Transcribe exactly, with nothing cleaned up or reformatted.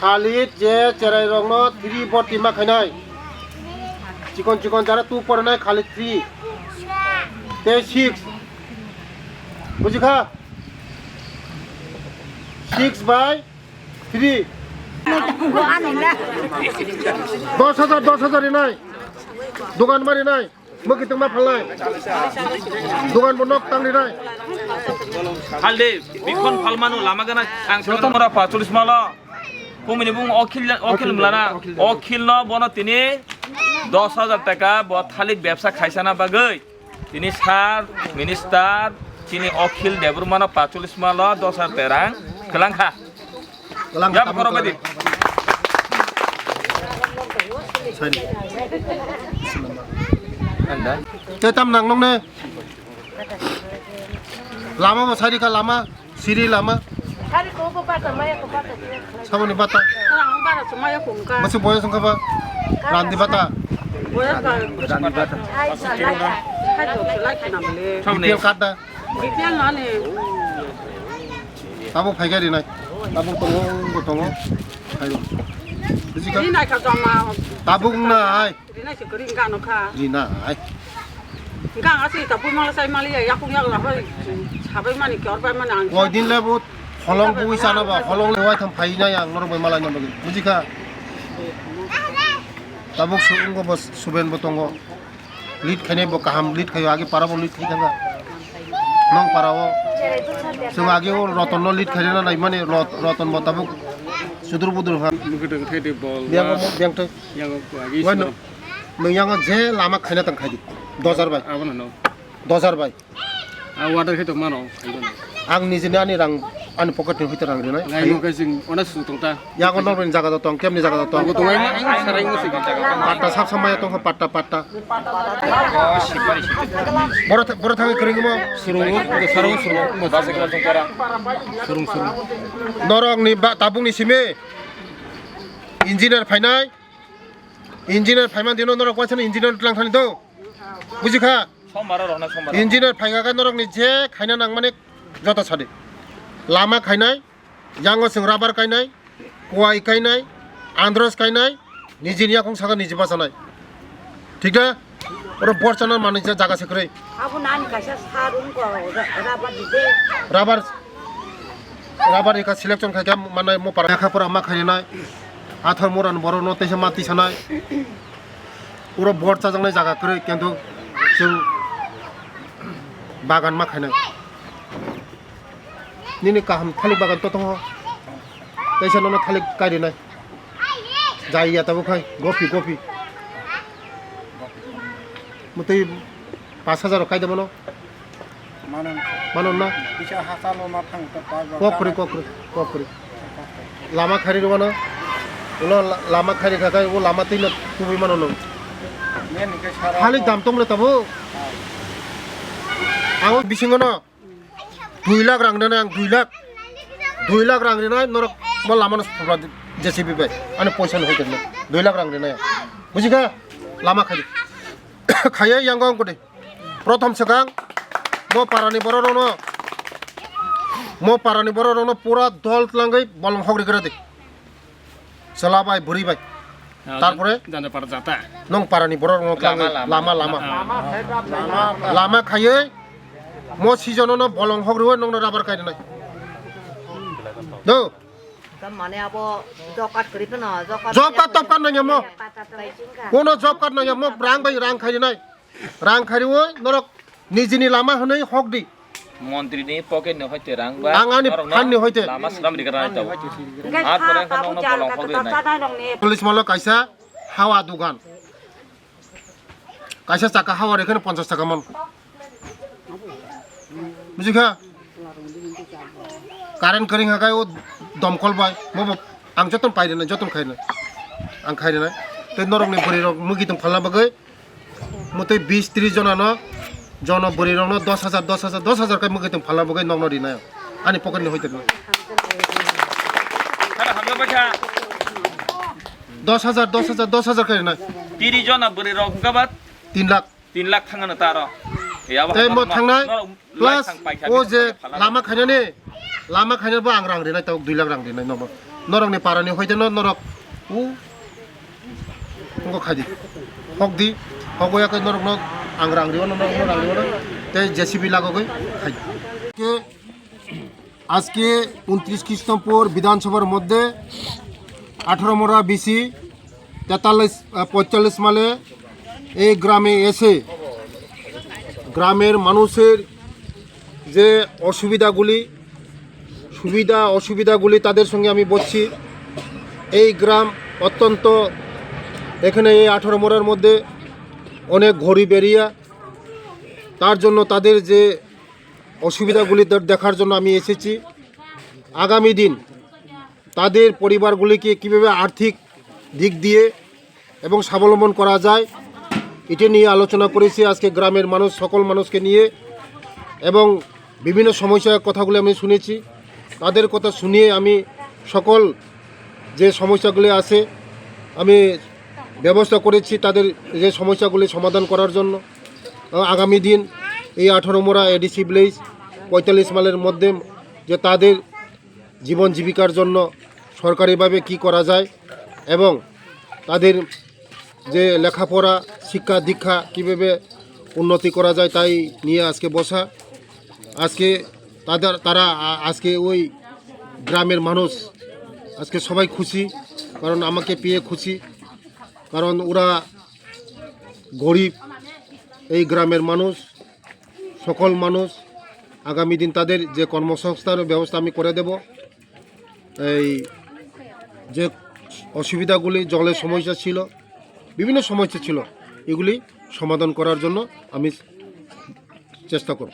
Khalid je cherai rokno three bo tima khainai. Chikon chikon jara two porinai Khalid three. Tei six. Bujikha? Six by three. Dos hajar, dos hajar rinai. Dugan ma rinai. Mwkitwng ma phalnai. Dugan bo nok tang rinai. Halde, bikhon phalmano lama gana ang joto mora pachulis malo. Kumini bung Okhil, Okhil mlana. Okhil no bono tini dos hajar taka bo thalik bebsa khaisana bagwi. Tini sir, minister, tini Okhil Debbarmano pachulis malo dos hajar terang kwlangkha. Kwlangkha. Yap tamo korok badi. Sai. Anda. Tetam nang nong ne. Lama bo sai di ka lama. Siri lama. Sari ko ko bata maya ko bata. Saboni bata. Ang bata sumaya ko ka. Masi boyos wngkha ba? Randi bata. Boyos ka. Randi bata. Hai sa lai. Hai do lai kina bele. Saboni. B P L card da. B P L na ne. Tabuk phai gari nai. Tabuk tongo, tongo. Hai. Bisi ka. Ini nai ka jama. Tabuk na hai. Rinai se kwrwi wngkha ano kha. Rinai. Wngkha ang aswk tabuk mala sai maliya yakung yakla hoi sabai mani khe orbai mani ang. Koi din le bo holong bui sana ba holong le wai tham phai nai ang norok bai malai na bagwi. Bujikha. Tabuk su wngkha bo Suben bo tongo. Lead khainai bo kaham lead khaio agi para bo lead khai thangkha. Nong para o. Sung agi o Roton no lead khaina nai mani Rot-, Roton bo tabuk sudur budur ha. Mukhe tong khai de bol. Yang mo yang to. Yang ko agi. Wano. Nwng yango je lama khaina tang khaidi. Dos hajar bai. Abono no. Dos hajar bai. A order khe tong mano. Ang nijini ani rang, ani pocket ni hoite rang rinai. Ngai mo khe jing ona su tong ta. Yago norokni jaga da tong, kemni jaga da tong. Bo tong ai ma ang sarai mo se jaga. Patta sab samaya tong kha, patta, patta. Boro tha-, boro thangwi kwrwngmo. Surung, surung, surung. Surung, surung. Norokni ba-, tabukni simi engineer phainai. Engineer phaiman dino norok waisano engineer tlang thani do. Bujikha? Sombar o rohna sombar o. Engineer phaikha khe norokni je khaina nangmani joto sadi. Lama khainai, yango chwng rubber kainai, kuwai kainai, andros kainai, nijini yakung saka niji bachanai. Thik da? Oro borchana manwi jaga se kwrwi. Abo nani kaisa sar wngkha, ra-, rubber dide. Rubber, rubber ekha selection khaikha manai mo para. Lekha pora ma khainai. Athor moran borok no teisa ma tisanai. Oro bor chajaknai jaga kwrwi kintu chwng bagan ma khainai. Nini kaham thalik bagan to tongo. Teisa nono thalik kairinai. Jai ya tabuk hai, gopi, gopi. Mutui pas hajar kai de mano. Mano. Mano na? Kisa hasalo ma thang ta pa. Kokri, kokri, kokri. Lama khari rwano. Ulo la-, lama khari kha kai, o lama twi no tubui mano no. Nini ke sara. Halik dam tong le tabo. Ang bisingo no. Dui lakh rang rinai ang, dui lakh. Dui lakh rang rinai norok mo lama no sopra J C B bai. Ani poisa no hoitor no. Dui lakh rang rinai ang. Bujikha? Lama khari. Khaiya yang gong kudi. Prothom swkang mo parani borok rokno, mo parani borok rokno pura dol tlangwi bolong hok rikra di. Chwla bai, bwrwi bai. Ah, tarpore janja para jata. Nong parani borok rokno tlangwi lama, lama, lama. Lama, lama. Lama khaiwi mo sijono no bolong hok rwi nongno rubber kai rinai. Do. Mane abo job card kwrwi phano, job card. Job card, top card nangya mo. Job card nangya mo, rang bai rang khai rinai. Rang khariwi norok nijini lama hwnwi hok di. Montri ni pocket ni hoite rang ba. Ang ani norok no phan ni hoite. Lama slam ri garana tabo. Ar pore kha nokno bolong hok rinai. Police malo kaisa hawa dugan. Kaisa chaka hawa rekheno ponchash taka mon. Bujikha? Current kwrwi hwnka khe o domkol bai. Mo bo ang joton pai rinai, joton khai rinai. Ang khai rinai. Tei norokni bwrwi rok mugi tong phalna bagwi. Motwi bis tris jonano, jono bwrwirokno dos hajar, dos hajar, dos hajar khe mwkhwtwng phalna bagwi nokno rinai. Ani pocket ni hoite no. Dos hajar, dos hajar, dos hajar khe rinai. Tiri jona bwrwirok hwnkha ba tin lakh. Tin lakh thangano taro. Tei mo thangnai, plus o je lama khainani, lama khainani bo ang rang rinai, tabuk dui lakh rang rinai nono. Norokni parani hoite no norok u ngo khaidi. Hokdi, hogo ya khe norokno ang rang riwano, norokno rang riwano. Tei J C B lagogwi khai. আজকে ঊনত্রিশ কৃষ্ণপুর বিধানসভার মধ্যে আঠারো মোড়া বিসি তেতাল্লিশ, আহ, পঁয়তাল্লিশ মালে এই গ্রামে এসে গ্রামের মানুষের যে অসুবিধাগুলি, সুবিধা অসুবিধাগুলি তাদের সঙ্গে আমি বসছি। এই গ্রাম অত্যন্ত, এখানে এই আঠারো মোড়ার মধ্যে অনেক গরিব এরিয়া, তার জন্য তাদের যে অসুবিধাগুলি দে-, দেখার জন্য আমি এসেছি। আগামী দিন তাদের পরিবারগুলিকে কীভাবে আর্থিক দিক দিয়ে এবং স্বাবলম্বন করা যায়, এটা নিয়ে আলোচনা করেছি আজকে গ্রামের মানুষ, সকল মানুষকে নিয়ে, এবং বিভিন্ন সমস্যার কথাগুলি আমি শুনেছি। তাদের কথা শুনিয়ে আমি সকল যে সমস্যাগুলি আছে, আমি ব্যবস্থা করেছি তাদের যে সমস্যাগুলি সমাধান করার জন্য। এবং আগামী দিন এই আঠারো মোড়া এডিসি ভিলেজ পঁয়তাল্লিশ মাইলের মধ্যে যে তাদের জীবন জীবিকার জন্য সরকারিভাবে কি করা যায় এবং তাদের যে লেখাপড়া, শিক্ষা দীক্ষা কীভাবে উন্নতি করা যায়, তাই নিয়ে আজকে বসা। আজকে তাদের, তারা আ-, আজকে ওই গ্রামের মানুষ আজকে সবাই খুশি, কারণ আমাকে পেয়ে খুশি, কারণ ওরা গরিব, এই গ্রামের মানুষ, সকল মানুষ। আগামী দিন তাদের যে কর্মসংস্থানের ব্যবস্থা আমি করে দেব। এই যে অসুবিধাগুলি, জলের সমস্যা ছিল, বিভিন্ন সমস্যা ছিল, এগুলি সমাধান করার জন্য আমি চেষ্টা করব।